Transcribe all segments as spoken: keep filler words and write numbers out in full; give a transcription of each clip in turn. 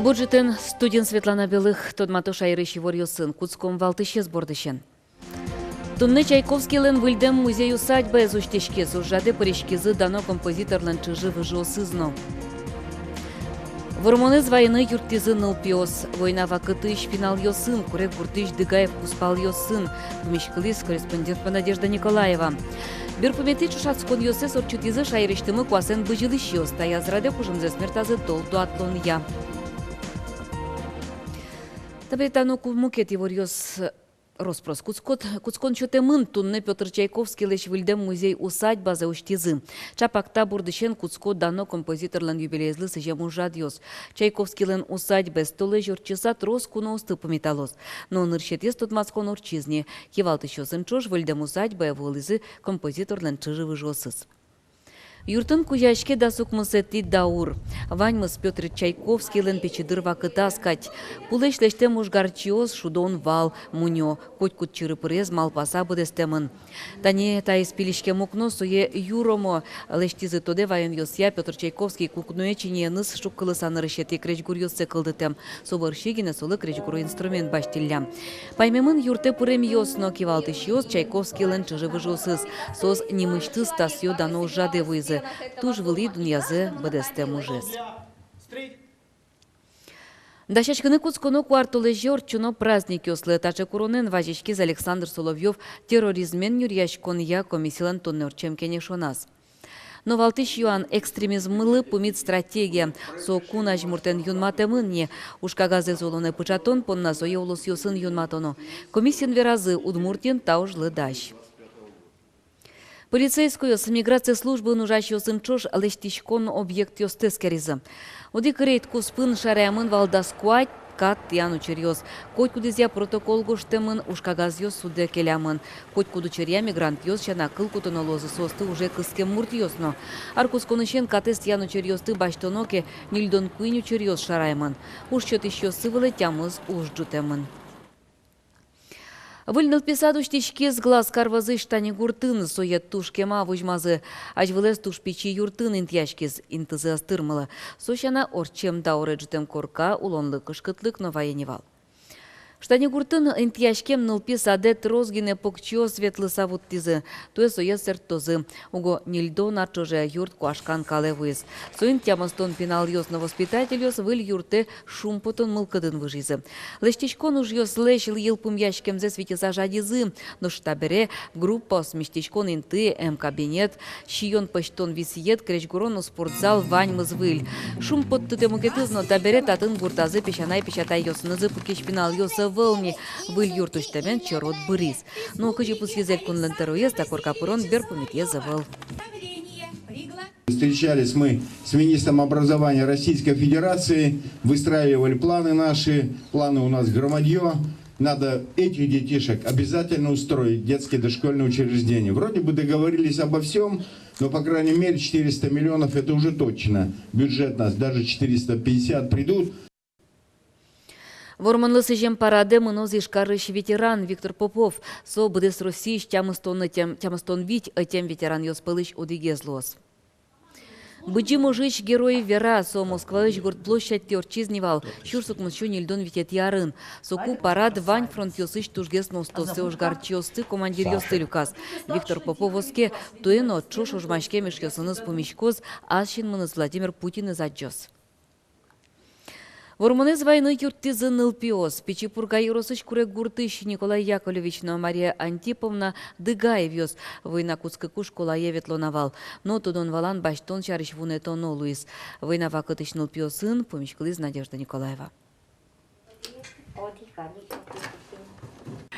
Бур ӝытэн! Студиын Светлана Белых. Тодмато шаерысь иворъёсын. Кутском валтӥсез бордысен. Туннэ Чайковскийлэн выльдэм музей-усадьбаез усьтӥськиз. Ужрадэ пыриськизы дано композиторлэн чыжы-выжыосыз но. Вормонэз вайыны юрттӥзы нылпиос. Война вакытысь пиналъёсын, Куреггуртысь Дыгаев кузпалъёсын, пумиськылӥз корреспондентмы Надежда Николаева. Берпуметӥ ӵошатсконъёссэс ортчытӥзы шаерысьтымы куасэн бызьылӥсьёс. Таяз радэ кужымзэс мертазы тол дуатлонъя. Табере та но ку-, мукет иворъёс. Рос-прос. Кутскон, кутскон сётэмын. Туннэ Пётр Чайковскийлэсь выльдэм музей-усадьбазэ усьтӥзы. Чапак та бордысен кутско дано композиторлэн юбилеезлы сӥзем ужрадъёс. Чайковскийлэн усадьбаез толэзь ортчыса трос куноосты пумиталоз. Но нырысетӥез тодматскон ортчиз ни. Кивалтӥсьёсын ӵош выльдэм усадьбае вуылӥзы композиторлэн чыжы-выжыосыз. Юртын кузяське дас укмысэтӥ даур. Ваньмыз Пётр Чайковскийлэн пичи дыр вакытаз кадь. Пулэсь лэсьтэм ожгарчиос, шудон вал, мунё, котькуд чыры-пырез малпаса быдэстэмын. Тани таиз пилиськем укно, сое юромо лэсьтӥзы. Тодэ ваёнъёсъя, Пётр Чайковский укное чиньыеныз шуккылыса нырысетӥ крезьгуръёссэ кылдытэм. Со бӧрсьы гинэ солы крезьгуро инструмент басьтӥллям. Паймемын юртэ пыремъёс но. Кивалтӥсьёс — Чайковскийлэн чыжы-выжыосыз. Соос нимысьтыз та сӥё-дано ужрадэ вуизы. Туж вылӥ дунъязы быдэстэм ужез. Дасяськыны кутсконо куартолэзе ортчоно праздникъёслы. Таӵе куронэн вазиськиз Александр Соловьёв терроризмен нюръяськонъя комиссилэн туннэ ортчем кенешоназ. Но валтӥсь юан — экстремизмлы пумит стратегия. Со кун азьмуртэн юнматэмын ни. Уж кагазэз улонэ пыӵатон понна сое улосъёсын юнматоно. Комиссиын веразы: Удмуртиын та ужлы дась. Полицейскойёс миграция службаын ужасьёсын ӵош лэсьтӥськон объектъёсты эскеризы. Одӥг рейд куспын шараямын вал дас куать кат тӥян учыръёс. Котькудӥзъя протокол гожтэмын, уж кагазъёс судэ келямын. Котькуд учыръя мигрантъёс сяна кыл кутоно луозы соосты уже кыскем муртъёс но. Ар кутсконысен катэз тӥян учыръёсты басьтоно ке, ньыльдон куинь учыръёс шараямын. Уж сётӥсьёссы вылэ тямыс уж ӝутэмын. Выль нылпи сад усьтӥськиз Глаз карвазысь Штанигуртын. Сое туж кема возьмазы. Азьвылэз туж пичи юртын интыяськиз, интызы ӧз тырмылы. Со сяна, ортчем дауре ӝутэм корка улонлы кышкытлык но вае ни вал. Штанигуртын интыяськем нылпи садэ трос гинэ покчиос ветлыса вуттӥзы. Туэ сое сэрттозы. Уго ньыльдон ар ӵоже юрт куашкан калэ вуиз. Соин тямыстон пиналъёс но воспитательёс выль юртэ шумпотон мылкыдын выжизы. Лэсьтӥськон ужъёслэсь йылпумъяськемзэс витьыса жадизы. Нош табере группаос, миськиськон инты, эм кабинет, сиён-пӧзьтон висъет, крезьгуро но спортзал — ваньмыз выль. Шумпоттытэм мукетыз но: табере татын гуртазы песянай-песятайёсынызы пукись пиналъёс ӧвӧл ни. Выль юрт усьтэмен черод быриз. Но кызьы пусйиз элькунлэн тӧроез, та корка пырон берпуметӥез ӧвӧл. Встречались мы с министром образования Российской Федерации, выстраивали планы наши, планы у нас громадьё. Надо этих детишек обязательно устроить в детские дошкольные учреждения. Вроде бы договорились обо всём, но, по крайней мере, четыреста миллионов — это уже точно. Бюджет нас, даже четыреста пятьдесят придут. Вормонлы сӥзем парадэ мыноз Ижкарысь ветеран Виктор Попов. Со быдэс Россиысь тямыстон ӧтем, тямыстон вить ӧтем ветеранъёс пӧлысь одӥгез луоз. Быдӟым ожысь герой вера. Со Москваысь Гурт площадьтӥ ортчиз ни вал сюрс укмыссю ньыльдон витетӥ арын. Соку парад вань фронтъёсысь тужгес но устоосэ ожгарчиосты, командиръёсты люказ. Виктор Попов оске: туэ но ӵош ожмаськем эшъёсыныз пумиськоз, ас синмыныз Владимир Путинэз адӟоз. Вормонэз вайыны юрттӥзы нылпиос. Пичи Пурга ёросысь Куреггуртысь Николай Яковлевич но Мария Антиповна Дыгаевъёс война кутскыку школае ветло на вал. Но тодон-валан басьтон сярысь вунэтоно луиз. Война вакытысь нылпиосын пумиськылӥз Надежда Николаева.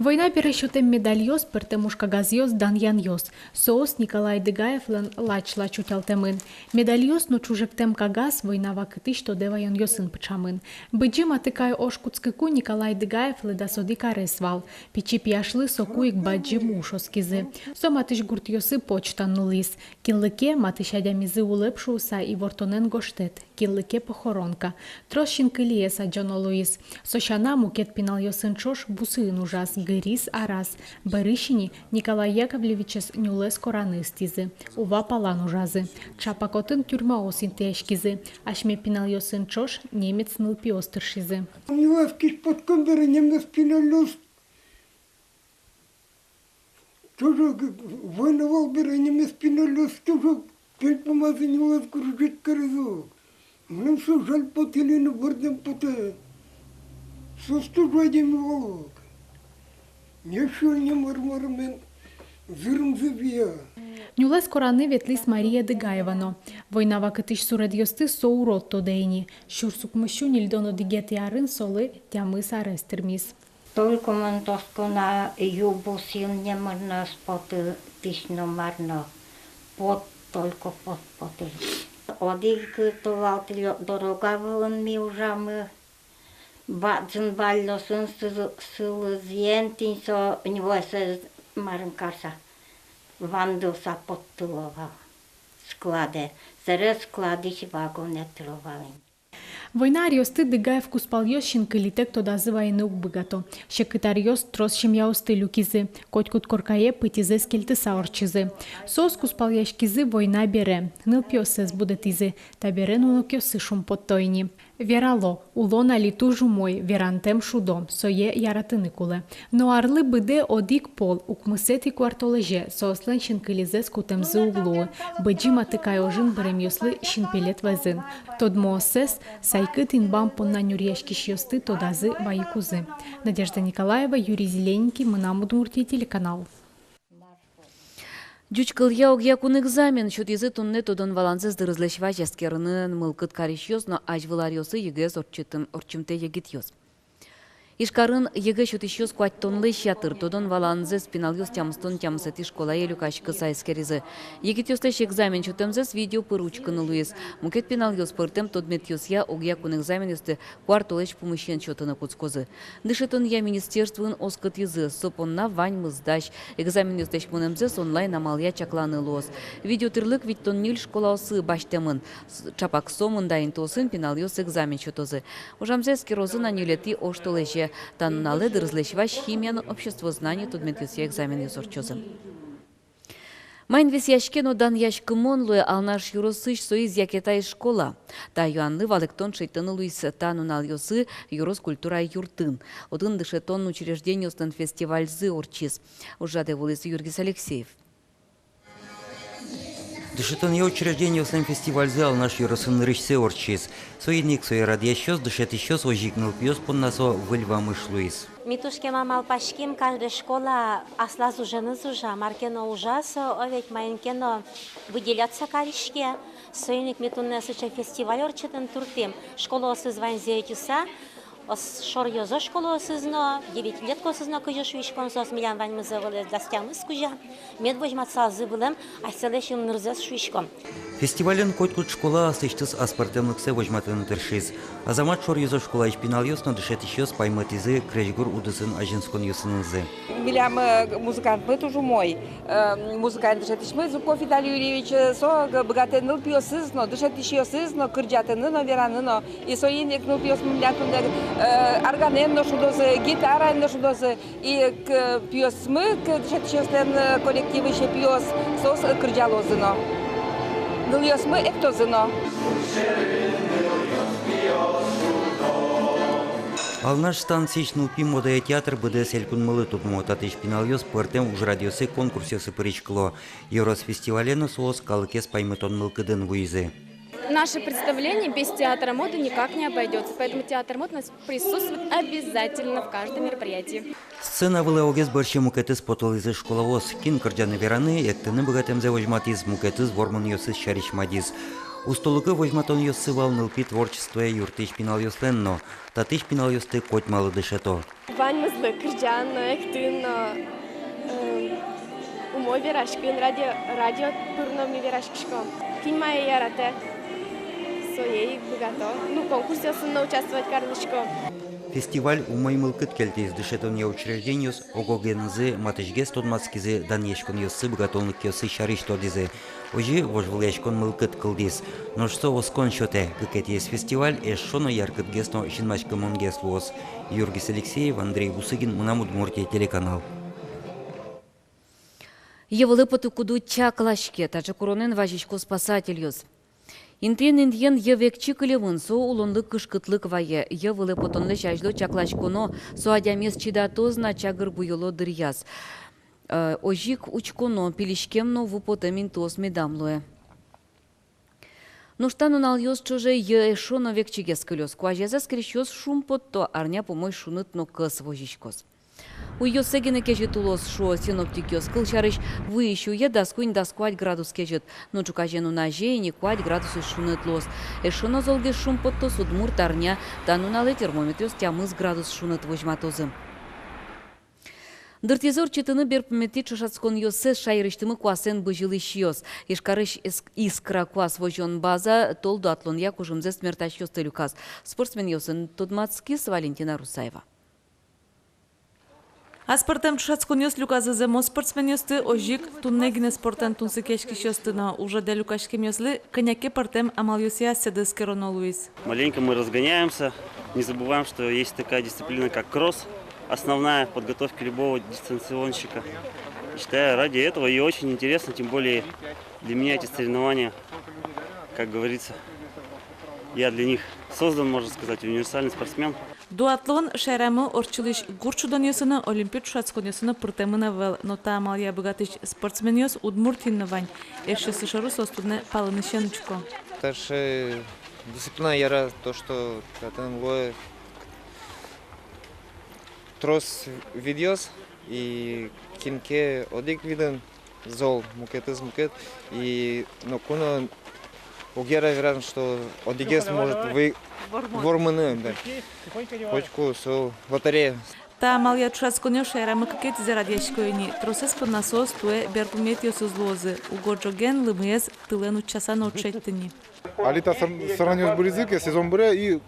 Война бере сётэм медальёс, пӧртэм уж кагазъёс, данъянъёс. Соос Николай Дыгаевлэн лач-лач утялтэмын. Медальёс но ӵужектэм кагаз война вакытысь тодэ ваёнъёсын пыӵамын. Быдӟым Атыкай ож кутскыку Николай Дыгаевлы дас одӥг арес вал. Пичи пияшлы соку ик бадӟым уж оскизы. Со матысь гуртъёсы почта нуллӥз. Кинлы ке матысь адямизы улэп шуыса ивортонэн гожтэт, кинлы ке похоронка. Трос синкылиез адӟоно луиз. Со сяна, мукет пиналъёсын ӵош бусыын ужаз. Дырыз араз. Бӧрысь ини Николай Яковлевичез нюлэс кораны ыстӥзы, Ува палан ужазы. Чапак отын тюрьмаос интыяськизы. Асьме пиналъёсын ӵош немец нылпиос тыршизы. Нюлэс киспоткон бере немец пиналъёс тоже, война вал бере немец пиналъёс тоже пельпумазы нюлэс грузить каризы. Мыным со жаль потэ ини, вырдэм потэ. Соос туж адями вал ук. Нешур ни мар-мар, мен зырымзы вия. Нюлэс кораны ветлӥз Мария Дыгаева но. Война вакытысь суредъёсты со урод тодэ ини. Сюрс укмыссю ньыльдон одӥгетӥ арын солы тямыс арес тырмиз. Только мон тоскона, ю бусыын номыр но ӧз поты, тысь номыр но пот, только пот потэ. Одӥг тулалтӥ дорога вылын ми ужамы, бадӟым валлёсын сылы-, сылызъем тӥни со нюлэсэз марым карыса, вандылыса поттыло вал складэ, сэре складысь вагонэ тыро вал ини. Война аръёсты Дыгаев кузпалъёс синкылитэк тодазы вайыны уг быгато. Секыт аръёс трос семьяосты люкизы, котькуд коркае пытьызэс кельтыса ортчизы. Соос кузпалъяськизы война бере, нылпиоссэс будэтӥзы, табере нуныкъёссы шумпотто ини. Верало, улон али туж умой, верантэм шудо, сое яратыны кулэ. Но арлы быдэ одӥг пол, укмысэтӥ куартолэзе, соослэн синкылизэс кутэмзы уг луы. Быдӟым Атыкай ожын быремъёслы синпелет вӧзын. Тодмооссэс, сайкыт инбам понна нюръяськисьёсты тодазы вайыкузы. Надежда Николаева, Юрий Зелененький, «Мынам Удмуртие» телеканал. Ӟуч кылъя огъя кун экзамен сётӥзы туннэ тодон-валанзэс дырызлэсь вазь эскерыны мылкыд карисьёс но азьвыл аръёсы ЕГЭ-ез ортчытым-, ортчымтэ егитъёс. Ижкарын ЕГЭ сётӥсьёс куатьтонлэсь ятыр. Тодон-валанзэс пиналъёс тямыстон тямысэтӥ школае люкаськыса эскеризы. Егитъёслэсь экзамен сётэмзэс видео пыр учкыны луиз. Мукет пиналъёс пӧртэм тодметъёсъя огъя кун экзаменъёсты куартолэзь пумысен сётыны кутскозы. Дышетонъя министерствоын оскытӥзы, со понна ваньмыз дась. Экзаменъёслэсь мынэмзэс онлайн амалъя чакланы луоз. Видеотырлык витьтон ньыль школаосы басьтэмын. С-, чапак сомында интыосын пиналъёс экзамен сётозы. Ужамзэ эскерозы на ньылетӥ оштолэзе. Та нуналэ дырызлэсь вазь химия но обществознание тодметъёсъя экзаменъёс ортчозы. Маин висъяське но данъяськымон луэ Алнаш ёросысь Соиз-Якетай школа? Та юанлы валэктон шедьтыны луиз та нуналъёсы ёрос культура юртын. Отын дышетон учреждениослэн фестивальзы ортчиз. Ужрадэ вуылӥз Юргис Алексеев. Дышетонъя учреждениослэн фестивальзы Алнаш ёросын нырысьсэ ортчиз. Соин ик сое радъясьёс, дышетӥсьёс, озьы ик нылпиос понна со выль вамыш луиз. Ми туж кема малпаським, каждый школа аслаз уженыз ужа, мар ке но ужа со, о ведь, маин ке но выделяться кариське. Соин ик ми туннэ сыӵе фестиваль ортчытыны турттӥм, школаосыз ваньзэ ӧтьыса, ос-, шоръёзо школаосыз но, девятилеткаосыз но, кызьы шуиськом, соос милям ваньмыз вылэ дас тямыс кузя. Мед возьматысалзы вылэм асьсэлэсь ымнырзэс, шуиськом. Фестивален котькуд школа аслэсьтыз аспӧртэмлыксэ возьматыны тыршиз. Азамат шоръёзо школаысь пиналъёс но дышетӥсьёс паймытӥзы крезьгур удысын азинсконъёсынызы. Милям, э, музыкантмы туж умой, э, музыкант дышетӥсьмы Зубков Виталий Юрьевич, э, со г-, быгатэ нылпиосыз но, дышетӥсьёсыз но кырӟатыны но, вераны но. И соин ик нылпиосмы милям туннэ, э, арганэн но шудозы, гитараен но шудозы. И к-, пиосмы, к-, дышетӥсьёслэн, э, коллективысь пиос, соос, э, кырӟалозы но. Нылъёсмы эктозы но. Алнаш станциысь нылпи модая театр быдэс элькунмылы тодмо. Татысь пиналъёс пӧртэм ужрадъёсы, конкурсъёсы пыриськыло. Ёрос фестивале но соос калыкез паймытон мылкыдын вуизы. Наше представление без театра моды никак не обойдётся, поэтому театр моды у нас присутствует обязательно в каждом мероприятии. Сцена вылэ огез бӧрсьы мукетыз потылӥзы школаос. Кин кырӟаны-вераны, эктыны быгатэмзэ возьматӥз, мукетыз вормонъёсыз сярысь мадиз. Устолыко возьматонъёссы вал нылпи творчествоя юртысь пиналъёслэн но. Татысь пиналъёсты котьмалы дышето. Ваньмызлы: кырӟан но, эктын но, э, умой вераськын, радио, радио пыр но ми вераськиськом. Кин мае яратэ, сое ик быгато. Ну, конкурсъёсын но участвовать кариськом. Фестиваль умой мылкыд кельтӥз. Дышетонъя учреждениос ог-огенызы матысьгес тодматскизы, данъяськонъёссы, быгатонлыкъёссы сярысь тодӥзы. Озьы вожвылъяськон мылкыд кылдӥз. Нош со оскон сётэ: кыкетӥез фестиваль эшшо но яркытгес но синмаськымонгес луоз. Юргис Алексеев, Андрей Бусыгин, «Мынам Удмуртие» телеканал. Йӧ вылэ потыкуды чаклаське, таӵе куронэн вазисько спасательёс. Интыен-интыен йӧ векчи кылемын, со улонлы кышкытлык вае. Йӧ вылэ потонлэсь азьло чакласьконо, со адямиез чидатоз на, чагыр буёло дыръяз. Э, озьы ик учконо, пилиськем но ву потэм интыос медам луэ. Нош та нуналъёс ӵоже йӧ эшшо но векчигес кылёз. Куазез эскерисьёс шумпотто: арня пумозь шуныт но кӧс возиськоз. Уйёссэ гинэ кезьыт улоз, шуо синоптикъёс. Кылсярысь, вуись уе дас куинь-дас куать градус кезьыт, но ӵуказе нуназе ини куать градусозь шуныт луоз. Эшшо но золгес шумпоттоз удмурт арня. Та нуналэ термометръёс тямыс градус шуныт возьматозы. Дыртӥзы ортчытыны берпуметӥ ӵошатсконъёссэс шаерысьтымы куасэн бызьылӥсьёс. Ижкарысь Иск-, «Искра» куас возён база тол дуатлонъя кужымзэс мертасьёсты люказ. Спортсменъёсын тодматскиз Валентина Русаева. Аспӧртэм ӵошатсконъёс люказы зэмос спортсменъёсты, озьы ик туннэ гинэ спортэн тунсыкъяськисьёсты но. Ужрадэ люкаськемъёслы кӧня ке пӧртэм амалъёсъя седыскероно луиз. Маленько мы разгоняемся, не забываем, что есть такая дисциплина, как кросс, основная в подготовке любого дистанционщика. И считаю, ради этого и очень интересно, тем более для меня эти соревнования, как говорится, я для них создан, можно сказать, универсальный спортсмен. Дуатлон шаерамы ортчылӥсь гурт шудонъёсы но, олимпи ӵошатсконъёсы но пыртэмын ӧвӧл, но та амалъя быгатӥсь спортсменъёс Удмуртиын но вань. Эшъёссы шоры соос туннэ палэнысен учко. Таӵе дисциплина яра то, что татын луэ трос видъёс, и кин ке одӥг видын зол, мукетыз мукет, и ноку но уг яра вераны, что одӥгез может вы-, вормыны, да. Котьку со лотерея. Та амалъя ӵошатсконъёс шаерамы кыкетӥзэ радъясько ини. Тросэз понна соос туэ берпуметӥосыз луозы. Уго ӝоген лымыез тылэн утчаса но уд шедьты ни. Али та сор-, соревнованиос быризы ке, сезон быре, и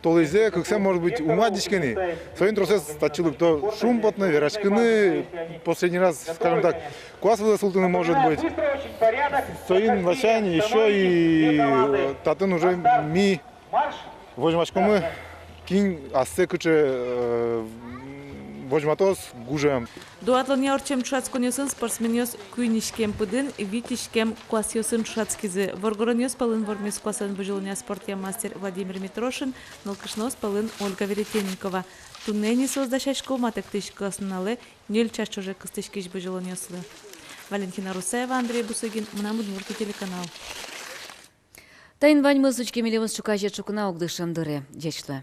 толэзьзэ, кыксэ, может быть, ум адӟиське ни. Соин тросэз татчы лыкто шумпотыны, вераськыны, последний раз, скажем так, куас вылэ султыны, может быть. Соин васянь ещё и, э, татын уже ми возьмаськомы, кин ассэ кыӵе, э, возьматоз гужем. Дуатлонъя ортчем ӵошатсконъёсын спортсменъёс куинь иськем пыдын, вить иськем куасъёсын ӵошатскизы. Воргоронъёс пӧлын вормиз куасэн бызьылонъя спортъя мастер Владимир Митрошин, нылкышноос пӧлын Ольга Веретенникова. Туннэ ини соос дасясько матэктӥсь кӧснуналэ, ньыль час ӵоже кыстӥськись бызьылонъёслы. Валентина Русаева, Андрей Бусыгин, «Мынам Удмуртие» телеканал. Таин ваньмыз. Учке милемыз ӵуказе ӵукна огдышем дыре. Ӟеч луэ.